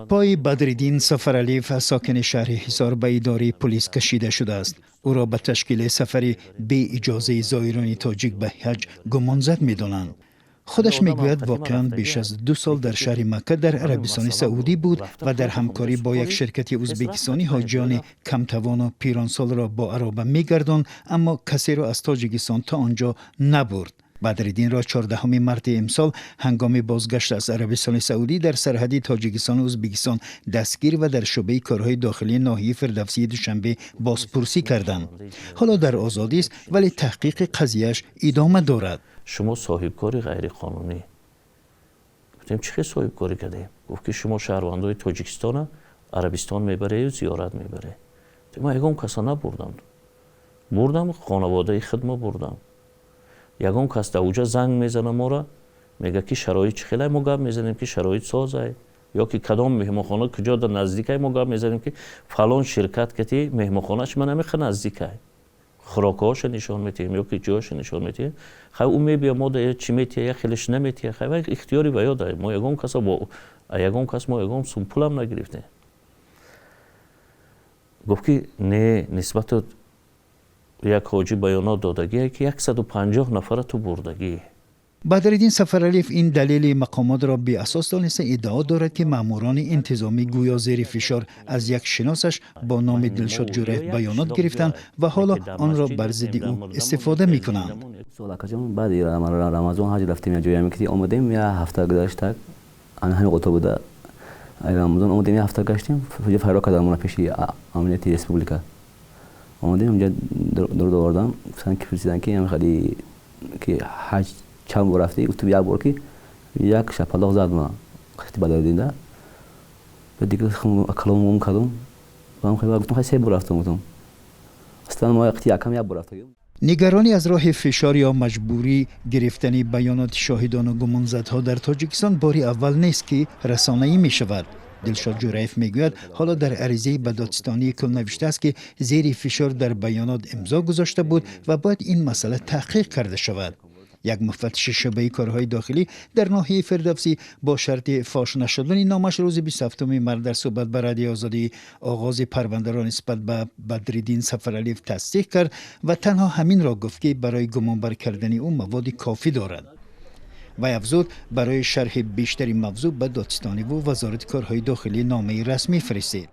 Пои Бадриддин Сафаралиев, сокини шаҳри Ҳисор, ба идораи пулис кашида шудааст. Ӯро ба ташкили сафари беиҷозаи зоирони тоҷик ба ҳаҷ гумонзад медонанд. Худаш мегӯяд, воқеан беш аз 2 сол дар шаҳри Макка дар Арабистони Саудӣ буд ва дар ҳамкорӣ бо як ширкати ӯзбекистонӣ ҳоҷиёни камтавону пиронсолро бо ароба мегардонд, аммо касеро аз Тоҷикистон то он ҷо набурд. Бадриддинро 14 марти имсол ҳангоми бозгашт аз Арабистони Саудӣ дар сарҳади Тоҷикистону Ӯзбекистон дастгир ва дар шӯъбаи корҳои дохилии ноҳияи Фирдавсии Душанбе бозпурсӣ карданд. Ҳоло дар озодист, вале таҳқиқи қазияш идома дорад. Шумо соҳибкори ғайриқонунӣ. Гуфтем, чӣ хел соҳибкорӣ кардем? Гуфт, ки шумо шаҳрвандои Тоҷикистона Арабистон мебарею зиёрат мебаре. Ман ягон каса набурдам, бурдам хонаводаи худмо бурдам. Ягон кас дар уҷа занг мезана, мора мега, ки шароит чӣ хелай, мо гап мезанем, ки шароит созай, ё ки кадом меҳмонхона куҷо дар наздикай, мо гап мезанем, ки фалон ширкат кати меҳмонхонааш ман амиқа наздикай, хӯрокҳоша нишон метиҳем ё ки ҷояша нишон метиҳем. Хай, ӯ мебия, мо да чӣ метиҳа, як хелеш наметиҳа. Хай, вай ихтиёри ваё да. Мо ягон каса бо ягон кас мо ягон сум пулам нагирифтем. Гуфт, ки не, нисбату як ҳоҷӣ баёнот додагие, ки 150 нафара ту бурдагӣ. Бадриддин Сафаралиев ин далели мақомотро беасос дониста, иддао дорад, ки маъмурони интизомӣ гӯё зери фишор аз як шиносаш бо номи Дилшод Ҷураев баёнот гирифтанд ва ҳоло онро бар зидди ӯ истифода мекунанд. Баъди Рамазон ҳаҷ рафтем, як ҷояме ки омадем, як ҳафта гузашта, ҳамин қото буда. Рамазон омадем, як ҳафта гаштем, фарёд кардам мона пеши амнияти республика. Омадем, онҷа дуруд овардам, гуфтанд ки, пурсиданд, ки ҳамихали ки ҳаҷ чанд бор рафтӣ? Гуфтам, як бор, ки як шапалоқ зад ма қисти Бадриддинда. Дигар калом кардум, гуфтам, хай, се бор рафтам. Гуфтам, аслан мо якам як бор рафтагим. Нигаронӣ аз роҳи фишор ё маҷбурӣ гирифтани баёноти шоҳидону гумонзадҳо дар Тоҷикистон бори аввал нест, ки расонаӣ мешавад. Дилшод Ҷураев мегӯяд, ҳоло дар аризаи ба додситонии кул навиштааст, ки зери фишор дар баёнот имзо гузошта буд ва бояд ин масъала таҳқиқ карда шавад. Як муфаттиши шӯъбаи корҳои дохилӣ дар ноҳияи Фирдавсӣ бо шарти фош нашудани номаш рӯзи 27 март дар суҳбат ба Радиои Озодӣ оғози парвандаро нисбат ба Бадриддин Сафаралиев тасдиқ кард ва танҳо ҳаминро гуфт, ки барои гумонбар кардани ӯ маводи кофӣ дорад. Вай афзуд, барои шарҳи бештари мавзӯъ ба додситониву Вазорати корҳои дохилӣ номаи расмӣ фиристед.